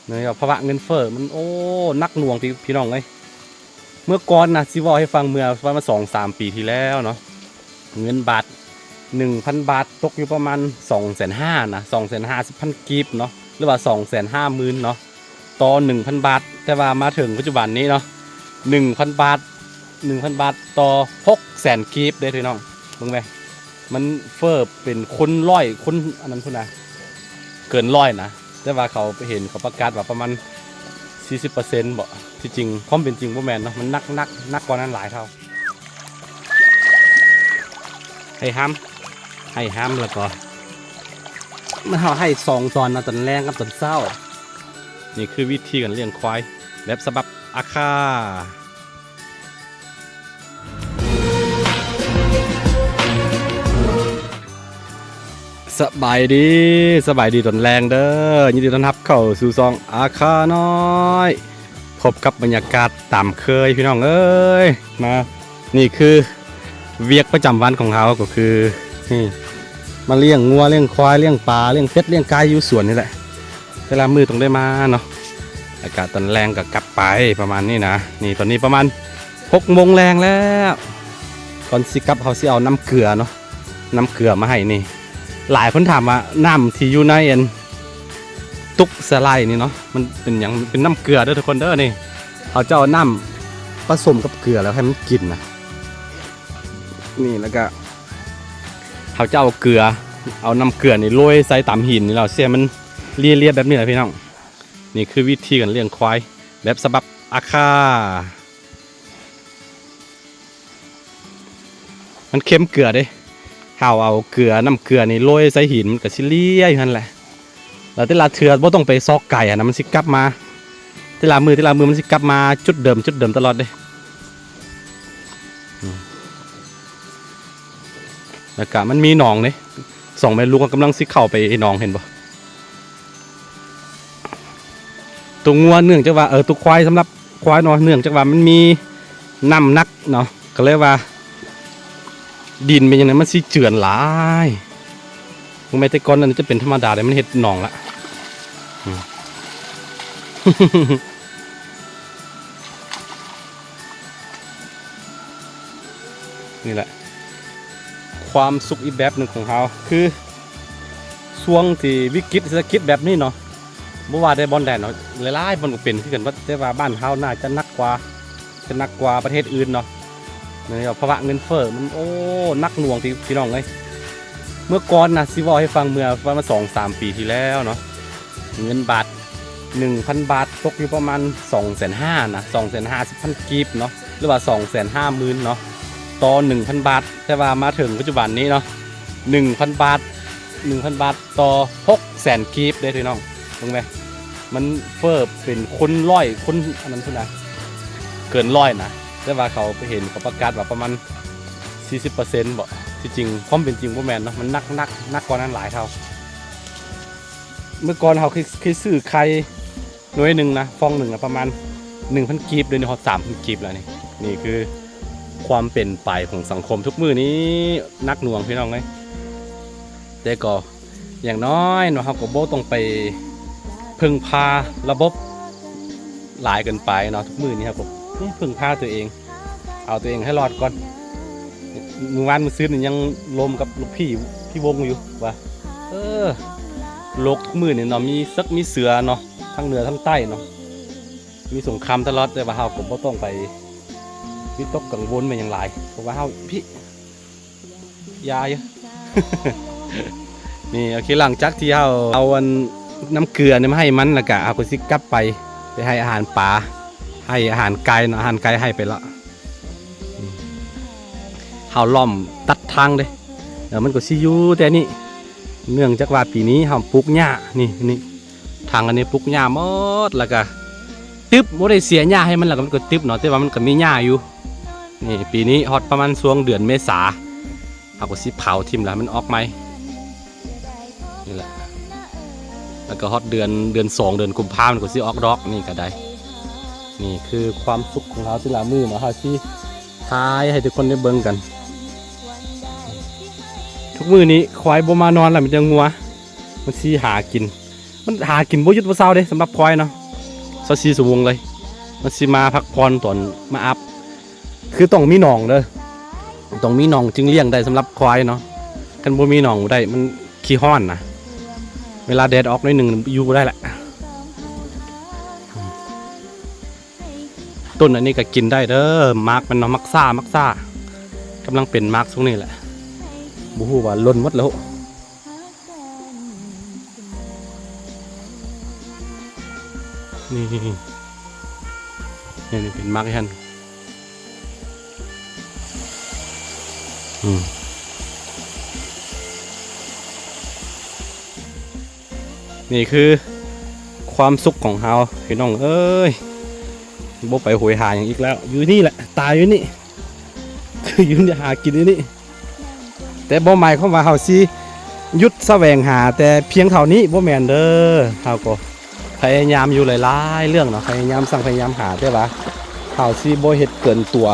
ນີ້ກໍພາວະເງິນເຟີ້ມັນ ໂອ້ ໜັກໜ່ວງຕິພີ່ນ້ອງເອີຍ. ເມື່ອກ່ອນນະ ຊິເວົ້າໃຫ້ຟັງ ເມື່ອປະມານສອງສາມປີທີ່ແລ້ວເນາະ ເງິນບາດ ໜຶ່ງພັນບາດ ຕົກຢູ່ປະມານສອງແສນຫ້ານະ ສອງແສນຫ້າສິບພັນກີບເນາະ ຫຼືວ່າສອງແສນຫ້າໝື່ນເນາະ ຕໍ່ໜຶ່ງພັນບາດ. ແຕ່ວ່າມາເຖິງປັດຈຸບັນນີ້ເນາະ ໜຶ່ງພັນບາດ ໜຶ່ງພັນບາດຕໍ່ຫົກແສນກີບເດ້ພີ່ນ້ອງ. ເບິ່ງແມ ມັນເຟີ້ເປັນຄູນຮ້ອຍ ຄູນອັນນັ້ນພຸ້ນນະ ເກີນຮ້ອຍນະ. ແຕ່ວ່າເຂົາເຫັນເຂົາປະກາດວ່າປະມານສີ່ສິບເປີເຊັນບໍ? ທີ່ຈິງ ຄວາມເປັນຈິງບໍ່ແມ່ນເນາະ ມັນໜັກ ໜັກ ໜັກກວ່ານັ້ນຫຼາຍເທົ່າ. ໄຮ່ຮຳ ໄຮ່ຮຳ ແລ້ວກໍມັນ ເຮົາໄຮ່ສອງຕອນເນາະ ຕອນແລງກັບຕອນເຊົ້າ. ນີ້ຄືວິທີການລ້ຽງຄວາຍແບບສະບັບອາຄາ. ສະບາຍດີ ສະບາຍດີຕອນແລງເດີ ຍິນດີຕ້ອນຮັບເຂົ້າສູ່ຊ່ອງອາຄານ້ອຍ. ພົບກັບບັນຍາກາດຕາມເຄີຍພີ່ນ້ອງເອີຍ ມາ ນີ້ຄືວຽກປະຈຳວັນຂອງເຮົາ ກໍຄື ນີ້ ມາລ້ຽງງົວ ລ້ຽງຄວາຍ ລ້ຽງປາ ລ້ຽງເປັດ ລ້ຽງໄກ່ຢູ່ສວນນີ້ແຫຼະ. ແຕ່ລະມື້ຕ້ອງໄດ້ມາເນາະ ອາກາດຕອນແລງກໍກັບໄປປະມານນີ້ນະ. ນີ້ຕອນນີ້ປະມານຫົກໂມງແລງແລ້ວ. ກ່ອນຊິກັບເຮົາຊິເອົານ້ຳເກືອເນາະ ນ້ຳເກືອມາໃຫ້ນີ້. ຫຼາຍຄົນຖາມວ່ານ້ຳທີ່ຢູ່ໃນອັນຕຸກສາຫຼ່າຍນີ້ເນາະ ມັນເປັນຫຍັງ? ເປັນນ້ຳເກືອເດີທຸກຄົນເດີ. ນີ້ເຮົາຈະເອົານ້ຳປະສົມກັບເກືອແລ້ວໃຫ້ມັນກິນນະ. ນີ້ ແລ້ວກະເຮົາຈະເອົາເກືອ ເອົານ້ຳເກືອນີ້ໂລຍໃສ່ຕາມຫີນນີ້ແລ້ວ ຊິໃຫ້ມັນລຽບໆແບບນີ້ແຫຼະພີ່ນ້ອງ. ນີ້ຄືວິທີການລ້ຽງຄວາຍແບບສະບັບອາຄາ. ມັນເຄັມເກືອເດ້ ເຮົາເອົາເກືອ ນ້ຳເກືອນີ້ໂລຍໃສ່ຫີນ ມັນກໍຊິລຽບຢູ່ຫັ້ນແຫຼະ. ແລ້ວແຕ່ລະເທື່ອບໍ່ຕ້ອງໄປຊອກໄກຫັ້ນນະ ມັນຊິກັບມາ ແຕ່ລະມື້ ແຕ່ລະມື້ມັນຊິກັບມາຈຸດເດີມ ຈຸດເດີມຕະຫຼອດເດ້. ອືມ ແລ້ວກະມັນມີໜອງເດ້ ສອງແມ່ລູກກຳລັງຊິເຂົ້າໄປໜອງ ເຫັນບໍ່? ຕົວງົວເນື່ອງຈາກວ່າ ເອີ ຕົວຄວາຍ ສຳລັບຄວາຍເນາະ ເນື່ອງຈາກວ່າມັນມີນ້ຳໜັກເນາະ ກໍເລີຍວ່າ ດິນເປັນຫຍັງໃດມັນຊິເຈື່ອນຫຼາຍ. ບໍ່ແມ່ນແຕ່ກ່ອນນັ້ນຈະເປັນທຳມະດາເດ້ ມັນເຮັດໜອງລະ. ອືມ ນີ້ແຫຼະ ຄວາມສຸກອີກແບບໜຶ່ງຂອງເຮົາ ຄືຊ່ວງທີ່ວິກິດເສດຖະກິດແບບນີ້ເນາະ ບໍ່ວ່າແຕ່ບ່ອນໃດເນາະ ຫຼາຍໆບ່ອນກໍເປັນຄືກັນເບິດ ແຕ່ວ່າບ້ານເຮົາໜ້າຈະໜັກກວ່າ ຈະໜັກກວ່າປະເທດອື່ນເນາະ. ນີ້ກໍພາວະເງິນເຟີ້ມັນ ໂອ້ ໜັກໜ່ວງຕິພີ່ນ້ອງເອີຍ. ເມື່ອກ່ອນນະ ຊິເວົ້າໃຫ້ຟັງ ເມື່ອປະມານສອງສາມປີທີ່ແລ້ວເນາະ ເງິນບາດ ໜຶ່ງພັນບາດ ຕົກຢູ່ປະມານສອງແສນຫ້ານະ ສອງແສນຫ້າສິບພັນກີບເນາະ ຫຼືວ່າສອງແສນຫ້າໝື່ນເນາະ ຕໍ່ໜຶ່ງພັນບາດ. ແຕ່ວ່າມາເຖິງປັດຈຸບັນນີ້ເນາະ ໜຶ່ງພັນບາດ ໜຶ່ງພັນບາດຕໍ່ຫົກແສນກີບເດ້ພີ່ນ້ອງ. ເບິ່ງແມ ມັນເຟີ້ເປັນຄູນຮ້ອຍ ຄູນອັນນັ້ນພຸ້ນນະ ເກີນຮ້ອຍນະ. ແຕ່ວ່າເຂົາເຫັນເຂົາປະກາດວ່າປະມານສີ່ສິບເປີເຊັນບໍ? ທີ່ຈິງ ຄວາມເປັນຈິງບໍ່ແມ່ນເນາະ ມັນໜັກ ໜັກ ໜັກກວ່ານັ້ນຫຼາຍເທົ່າ. ເມື່ອກ່ອນເຮົາເຄີຍ ເຄີຍຊື້ໄຂ່ໜ່ວຍໜຶ່ງນະ ຟອງໜຶ່ງນະ ປະມານໜຶ່ງພັນກີບ ດຽວນີ້ຮອດສາມພັນກີບແລ້ວນີ້. ນີ້ຄືຄວາມເປັນໄປຂອງສັງຄົມທຸກມື້ນີ້ ໜັກໜ່ວງພີ່ນ້ອງເອີຍ. ແຕ່ກໍຢ່າງນ້ອຍເນາະ ເຮົາກໍບໍ່ຕ້ອງໄປເພິ່ງພາລະບົບຫຼາຍເກີນໄປເນາະ. ທຸກມື້ນີ້ເຮົາກໍເພິ່ງພາຕົວເອງ ເອົາຕົວເອງໃຫ້ລອດກ່ອນ. ມື້ວານມື້ຊືນນີ້ຍັງລົມກັບລູກພີ່ ພີ່ວົງຢູ່ວ່າ ເອີ ໂລກມື້ນີ້ເນາະ ມີເສິກມີເສືອເນາະ ທັງເໜືອທັງໃຕ້ເນາະ ມີສົງຄາມຕະຫຼອດ. ແຕ່ວ່າເຮົາກໍບໍ່ຕ້ອງໄປວິຕົກກັງວົນແມ່ນຫຍັງຫຼາຍ ເພາະວ່າເຮົາ ພີ່ ຢາຢູ່ ນີ້ ໂອເຄ ຫຼັງຈາກທີ່ເຮົາເອົາອັນນ້ຳເກືອນີ້ມາໃຫ້ມັນ ແລ້ວກະເຮົາກໍຊິກັບໄປ ໄປໃຫ້ອາຫານປາ ໃຫ້ອາຫານໄກ່ເນາະ ອາຫານໄກ່ໃຫ້ໄປລະ. ເຮົາລ້ອມຕັດທາງເດ້ ແລ້ວມັນກໍຊິຢູ່ແຕ່ນີ້ ເນື່ອງຈາກວ່າປີນີ້ເຮົາປູກຫຍ້າ ນີ້ ນີ້ ທາງອັນນີ້ປູກຫຍ້າໝົດ ແລ້ວກະຕຶບ ບໍ່ໄດ້ເສຍຫຍ້າໃຫ້ມັນ ແລ້ວກະມັນກໍຕຶບເນາະ ແຕ່ວ່າມັນກໍມີຫຍ້າຢູ່. ນີ້ ປີນີ້ຮອດປະມານຊ່ວງເດືອນເມສາ ເຮົາກໍຊິເຜົາຖິ້ມລະ ມັນອອກໃໝ່ ນີ້ແຫຼະ. ແລ້ວກໍຮອດເດືອນ ເດືອນສອງ ເດືອນກຸມພາ ມັນກໍຊິອອກດອກ ນີ້ກໍໄດ້. ນີ້ຄືຄວາມສຸກຂອງເຮົາແຕ່ລະມື້ເນາະ ເຮົາຊິຖ່າຍໃຫ້ທຸກຄົນໄດ້ເບິ່ງກັນ. ທຸກມື້ນີ້ຄວາຍບໍ່ມານອນລະ ມີແຕ່ງົວ ມັນຊິຫາກິນ ມັນຫາກິນບໍ່ຢຸດບໍ່ເຊົາເດ້ ສຳລັບຄວາຍເນາະ ຊາວສີ່ຊົ່ວໂມງເລີຍ. ມັນຊິມາພັກຜ່ອນຕອນມາອາບ ຄືຕ້ອງມີໜອງເດີ ຕ້ອງມີໜອງຈຶ່ງລ້ຽງໄດ້ສຳລັບຄວາຍເນາະ. ຄັນບໍ່ມີໜອງບໍ່ໄດ້ ມັນຂີ້ຮ້ອນນະ ເວລາແດດອອກໜ້ອຍໜຶ່ງຢູ່ບໍ່ໄດ້ລະ. ຕົ້ນອັນນີ້ກໍກິນໄດ້ເດີ ໝາກມັນເນາະ ໝາກຊາ ໝາກຊາ ກຳລັງເປັນໝາກຊ່ວງນີ້ແຫຼະ ບໍ່ຮູ້ວ່າຫຼົ່ນໝົດແລ້ວ. ນີ້ ນີ້ ນີ້ເປັນໝາກອີ່ຫັ້ນ ອືມ ນີ້ຄືຄວາມສຸກຂອງເຮົາພີ່ນ້ອງເອີຍ ບໍ່ໄປໂຫຍຫາຫຍັງອີກແລ້ວ ຢູ່ນີ້ແຫຼະ ຕາຍຢູ່ນີ້ ຄືຢູ່ນີ້ ຫາກິນຢູ່ນີ້. ແຕ່ບໍ່ໝາຍຄວາມວ່າເຮົາຊິຢຸດສະແຫວງຫາແຕ່ພຽງເທົ່ານີ້ ບໍ່ແມ່ນເດີ. ເຮົາກໍພະຍາຍາມຢູ່ຫຼາຍໆເລື່ອງເນາະ ພະຍາຍາມສ້າງ ພະຍາຍາມຫາ ແຕ່ວ່າເຮົາຊິບໍ່ເຮັດເກີນຕົວ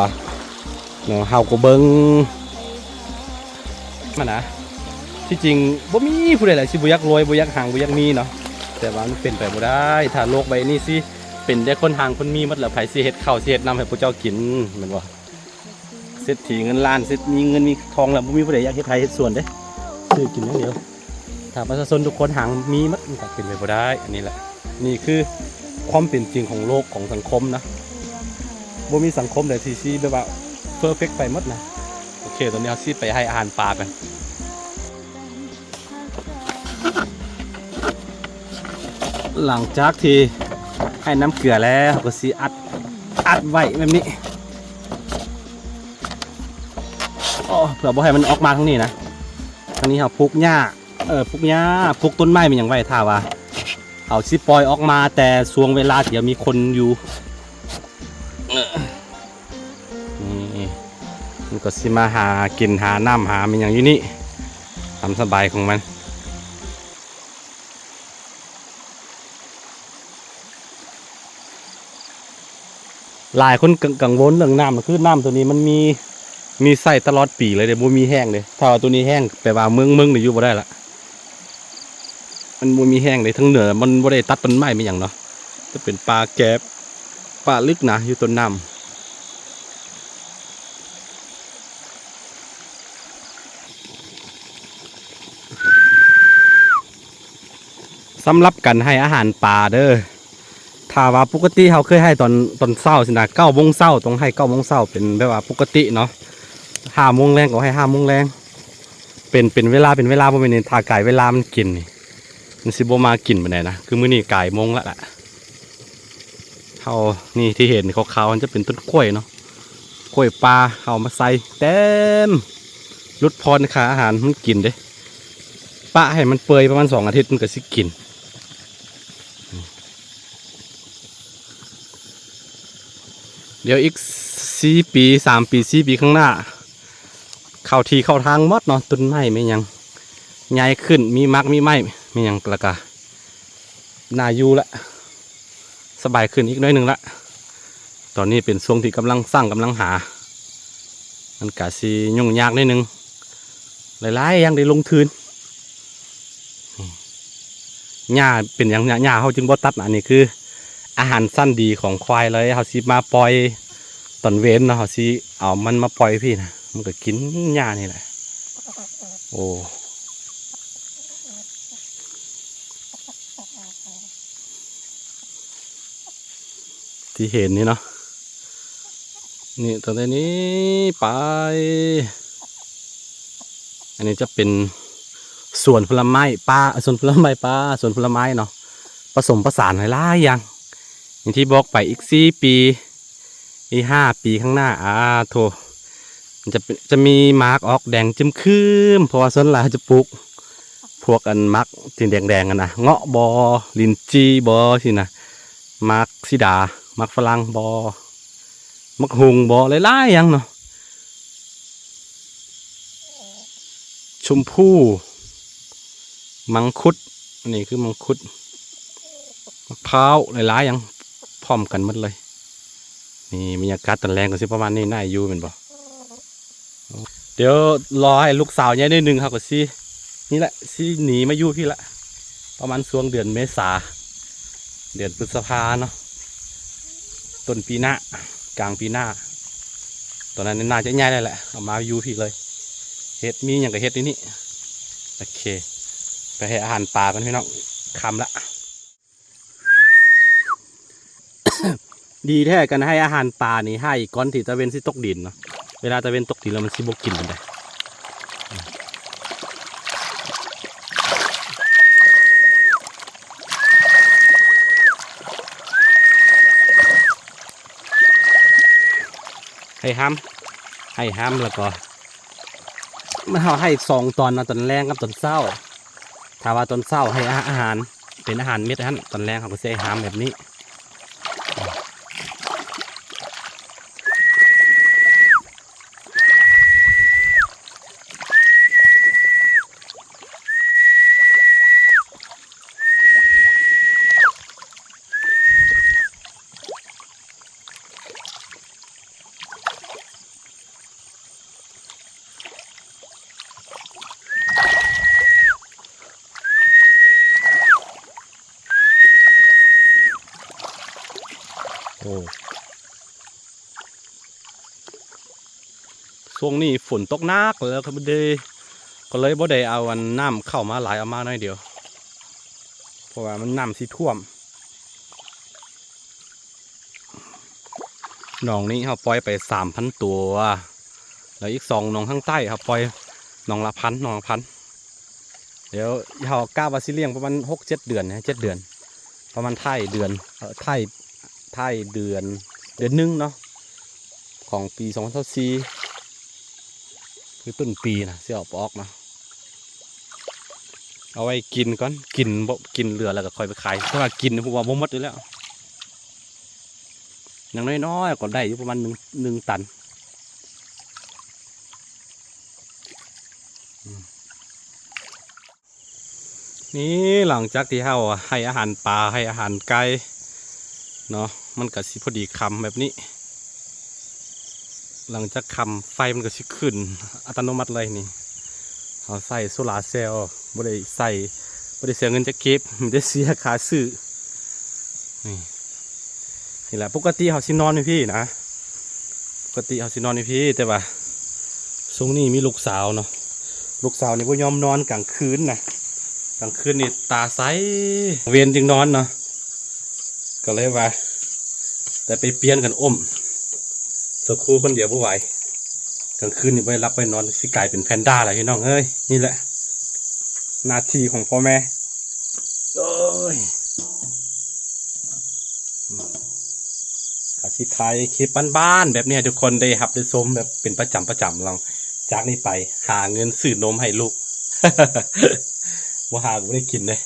ເນາະ ເຮົາກໍເບິ່ງມັນນະ. ທີ່ຈິງບໍ່ມີຜູ້ໃດລະຊິບໍ່ຢາກລວຍ ບໍ່ຢາກຮັ່ງ ບໍ່ຢາກມີເນາະ ແຕ່ວ່າມັນເປັນໄປບໍ່ໄດ້ ຖ້າໂລກໃບນີ້ຊິເປັນແຕ່ຄົນຮັ່ງຄົນມີໝົດແລ້ວ ໃຜຊິເຮັດເຂົ້າ ຊິເຮັດນ້ຳໃຫ້ພວກເຈົ້າກິນ ແມ່ນບໍ່? ເສດຖີເງິນລ້ານ ເສດ ມີເງິນມີທອງແລ້ວ ບໍ່ມີຜູ້ໃດຢາກເຮັດໄຮ່ເຮັດສວນເດ້ ຊື້ກິນຢ່າງດຽວ. ຖ້າປະຊາຊົນທຸກຄົນຮັ່ງມີໝົດ ມັນກໍເປັນໄປບໍ່ໄດ້. ອັນນີ້ແຫຼະ ນີ້ຄືຄວາມເປັນຈິງຂອງໂລກ ຂອງສັງຄົມນະ ບໍ່ມີສັງຄົມໃດທີ່ຊິແບບວ່າເພີເຟັກໄປໝົດນະ. ໂອເຄ ຕອນນີ້ເຮົາຊິໄປໃຫ້ອາຫານປາກັນ. ຫຼັງຈາກທີ່ໃຫ້ນ້ຳເກືອແລ້ວ ເຮົາກໍຊິອັດ ອັດໄວ້ແບບນີ້ ໂອ້ ເພື່ອບໍ່ໃຫ້ມັນອອກມາທາງນີ້ນະ. ທາງນີ້ເຮົາປູກຫຍ້າ ເອີ ປູກຫຍ້າ ປູກຕົ້ນໄມ້ແມ່ນຫຍັງໄວ້ ຖ້າວ່າເຮົາຊິປ່ອຍອອກມາແຕ່ຊ່ວງເວລາທີ່ມີຄົນຢູ່ ເອີ ນີ້ ມັນກໍຊິມາຫາກິນ ຫານ້ຳ ຫາແມ່ນຫຍັງຢູ່ນີ້ ຕາມສະບາຍຂອງມັນ. ຫຼາຍຄົນກັງ ກັງວົນເລື່ອງນ້ຳ ຄືນ້ຳໂຕນີ້ມັນມີ ມີໃຊ້ຕະຫຼອດປີເລີຍເດ້ ບໍ່ມີແຫ້ງເດ້. ຖ້າວ່າໂຕນີ້ແຫ້ງ ແປວ່າເມືອງ ເມືອງນີ້ຢູ່ບໍ່ໄດ້ລະ ມັນບໍ່ມີແຫ້ງເດ້. ທາງເໜືອມັນບໍ່ໄດ້ຕັດຕົ້ນໄມ້ແມ່ນຫຍັງເນາະ ຈະເປັນປ່າແກບ ປ່າລຶກນະ ຢູ່ຕົ້ນນ້ຳ. ສຳລັບການໃຫ້ອາຫານປາເດີ ຖ້າວ່າປົກກະຕິເຮົາເຄີຍໃຫ້ຕອນ ຕອນເຊົ້າຊີ້ນະ ເກົ້າໂມງເຊົ້າ ຕ້ອງໃຫ້ເກົ້າໂມງເຊົ້າ ເປັນແບບວ່າປົກກະຕິເນາະ. ຫ້າໂມງແລງກໍໃຫ້ຫ້າໂມງແລງ ເປັນ ເປັນເວລາ ເປັນເວລາ ບໍ່ແມ່ນນີ້ ຖ້າກາຍເວລາມັນກິນນີ້ ມັນຊິບໍ່ມາກິນປານໃດນະ. ຄືມື້ນີ້ກາຍໂມງລະລະ ເຮົາ ນີ້ທີ່ເຫັນຂາວໆ ມັນຈະເປັນຕົ້ນກ້ວຍເນາະ ກ້ວຍປ່າ ເຮົາເອົາມາໃສ່ເຕັມ ຫຼຸດຜ່ອນຄ່າອາຫານມັນກິນເດ້. ປະໃຫ້ມັນເປື່ອຍປະມານສອງອາທິດ ມັນກໍຊິກິນ. ດຽວອີກສີ່ປີ ສາມປີ ສີ່ປີຂ້າງໜ້າ ເຂົ້າທີ່ເຂົ້າທາງໝົດເນາະ ຕົ້ນໄມ້ແມ່ນຫຍັງໃຫຍ່ຂຶ້ນ ມີໝາກມີໄມ້ແມ່ນຫຍັງ ແລ້ວກະໜ້າຢູ່ລະ ສະບາຍຂຶ້ນອີກໜ້ອຍໜຶ່ງລະ. ຕອນນີ້ເປັນຊ່ວງທີ່ກຳລັງສ້າງ ກຳລັງຫາ ມັນກະຊິຫຍຸ້ງຍາກໜ້ອຍໜຶ່ງ ຫຼາຍໆຢ່າງໄດ້ລົງທຶນ. ຫຍ້າເປັນຫຍັງຫຍ້າເຮົາຈຶ່ງບໍ່ຕັດ? ອັນນີ້ຄືອາຫານຊັ້ນດີຂອງຄວາຍເລີຍ ເຮົາຊິມາປ່ອຍຕອນເວັນເນາະ ເຮົາຊິເອົາມັນມາປ່ອຍພີ້ນະ ມັນກໍກິນຫຍ້ານີ້ແຫຼະ. ໂອ້ ທີ່ເຫັນນີ້ເນາະ ນີ້ ຕັ້ງແຕ່ນີ້ໄປ ອັນນີ້ຈະເປັນສວນຜົນລະໄມ້ປ່າ ສວນຜົນລະໄມ້ປ່າ ສວນຜົນລະໄມ້ເນາະ ປະສົມປະສານຫຼາຍໆຢ່າງ ຢ່າງທີ່ບອກໄປ ອີກສີ່ປີ ອີກຫ້າປີຂ້າງໜ້າ ອາໂທ້ ຈະເປັນ ຈະມີໝາກອອກແດງຈຶ້ມຄຶ້ມ ເພາະວ່າສ່ວນຫຼາຍເຂົາຈະປູກພວກອັນໝາກສີແດງໆຫັ້ນນະ ເງາະບໍ ລິນຈີບໍ ຊີ້ນະ ໝາກສີດາ ໝາກຝຣັ່ງບໍ ໝາກຫຸ່ງບໍ ຫຼາຍໆຢ່າງເນາະ ຊົມພູ ມັງຄຸດ ອັນນີ້ຄືມັງຄຸດ ມະພ້າວ ຫຼາຍໆຢ່າງພ້ອມກັນໝົດເລີຍ. ນີ້ບັນຍາກາດຕອນແລງກໍຊິປະມານນີ້ ໜ້າຢູ່ແມ່ນບໍ່? ດຽວລໍໃຫ້ລູກສາວໃຫຍ່ໜ້ອຍໜຶ່ງ ເຮົາກໍຊິ ນີ້ແຫຼະ ຊິໜີມາຢູ່ພີ້ລະ. ປະມານຊ່ວງເດືອນເມສາ ເດືອນພຶດສະພາເນາະ ຕົ້ນປີໜ້າ ກາງປີໜ້າ ຕອນນັ້ນໜ້າຈະໃຫຍ່ແລ້ວແຫຼະ ເອົາມາຢູ່ພີ້ເລີຍ ເຮັດ ມີຫຍັງກໍເຮັດຢູ່ນີ້. ໂອເຄ ໄປໃຫ້ອາຫານປາກ່ອນພີ່ນ້ອງ ຄ່ຳລະ. ດີແທ້ ການໃຫ້ອາຫານປານີ້ ໃຫ້ກ່ອນທີ່ຕາເວັນຊິຕົກດິນເນາະ ເວລາຕາເວັນຕົກດິນແລ້ວມັນຊິບໍ່ກິນປານໃດ. ໃຫ້ຫ້ຳ ໃຫ້ຫ້ຳ ແລ້ວກໍ ມັນ ເຮົາໃຫ້ສອງຕອນເນາະ ຕອນແລງກັບຕອນເຊົ້າ. ຖ້າວ່າຕອນເຊົ້າໃຫ້ອາ ອາຫານ ເປັນອາຫານເມັດຫັ້ນ ຕອນແລງເຮົາກໍຊິໃຫ້ຫ້ຳແບບນີ້. ໂອ້ ຊ່ວງນີ້ຝົນຕົກໜັກແລ້ວກໍບໍ່ໄດ້ ກໍເລີຍບໍ່ໄດ້ເອົາອັນນ້ຳເຂົ້າມາຫຼາຍ ເອົາມາໜ້ອຍດຽວ ເພາະວ່າມັນນ້ຳຊິຖ້ວມ. ໜອງນີ້ເຮົາປ່ອຍໄປສາມພັນຕົວ ແລ້ວອີກສອງໜອງທາງໃຕ້ເຮົາປ່ອຍໜອງລະພັນ ໜອງລະພັນ. ດຽວເຮົາກະວ່າຊິລ້ຽງປະມານຫົກເຈັດເດືອນ ເຈັດເດືອນ ປະມານທ້າຍເດືອນ ເອີ ທ້າຍ ທ້າຍເດືອນ ເດືອນໜຶ່ງເນາະ ຂອງປີສອງພັນຊາວສີ່ ຄືຕົ້ນປີນະ ຊິເອົາປອກເນາະ ເອົາໄວ້ກິນກ່ອນ ກິນບໍ່ ກິນເຫຼືອແລ້ວກໍຄ່ອຍໄປຂາຍ ເພາະວ່າກິນຮູ້ວ່າບໍ່ໝົດຢູ່ແລ້ວ ຢ່າງນ້ອຍໆກໍໄດ້ຢູ່ປະມານໜຶ່ງ ໜຶ່ງຕັນ. ນີ້ ຫຼັງຈາກທີ່ເຮົາໃຫ້ອາຫານປາ ໃຫ້ອາຫານໄກ່ເນາະ ມັນກໍຊິພໍດີຄ່ຳແບບນີ້ ຫຼັງຈາກຄ່ຳໄຟມັນກໍຊິຂຶ້ນອັດຕະໂນມັດເລີຍນີ້. ເຮົາໃຊ້ໂຊລາເຊວ ບໍ່ໄດ້ໃຊ້ ບໍ່ໄດ້ເສຍເງິນຈັກກີບ ມີແຕ່ເສຍຄ່າຊື້ ນີ້ ນີ້ແຫຼະ ປົກກະຕິເຮົາຊິນອນຢູ່ພີ້ນະ ປົກກະຕິເຮົາຊິນອນຢູ່ພີ້ ແຕ່ວ່າຊ່ວງນີ້ມີລູກສາວເນາະ ລູກສາວນີ້ບໍ່ຍອມນອນກາງຄືນນະ ກາງຄືນນີ້ຕາໃສ ເວັນຈຶ່ງນອນເນາະ ກໍເລີຍວ່າ ແຕ່ໄປປ່ຽນກັນອົ້ມ ສາວຄູຄົນດຽວບໍ່ໄຫວ ກາງຄືນນີ້ບໍ່ໄດ້ຫຼັບບໍ່ໄດ້ນອນ ຊິກາຍເປັນແພນດ້າແລ້ວພີ່ນ້ອງເອີຍ. ນີ້ແຫຼະໜ້າທີ່ຂອງພໍ່ແມ່ ໂອ້ຍ ກໍຊິຖ່າຍຄລິບບ້ານໆແບບນີ້ໃຫ້ທຸກຄົນໄດ້ຮັບໄດ້ຊົມແບບເປັນປະຈຳ ປະຈຳ ຫຼັງຈາກນີ້ໄປຫາເງິນຊື້ນົມໃຫ້ລູກ ບໍ່ຫາກໍບໍ່ໄດ້ກິນເດ້.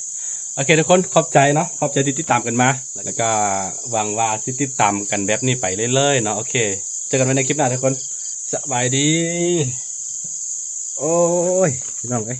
ໂອເຄ ທຸກຄົນ ຂອບໃຈເນາະ ຂອບໃຈທີ່ຕິດຕາມກັນມາ ແລ້ວກໍຫວັງວ່າຊິຕິດຕາມກັນແບບນີ້ໄປເລື້ອຍໆເນາະ. ໂອເຄ ເຈີກັນໃໝ່ໃນຄລິບໜ້າທຸກຄົນ ສະບາຍດີ. ໂອ້ຍ ພີ່ນ້ອງເອີຍ.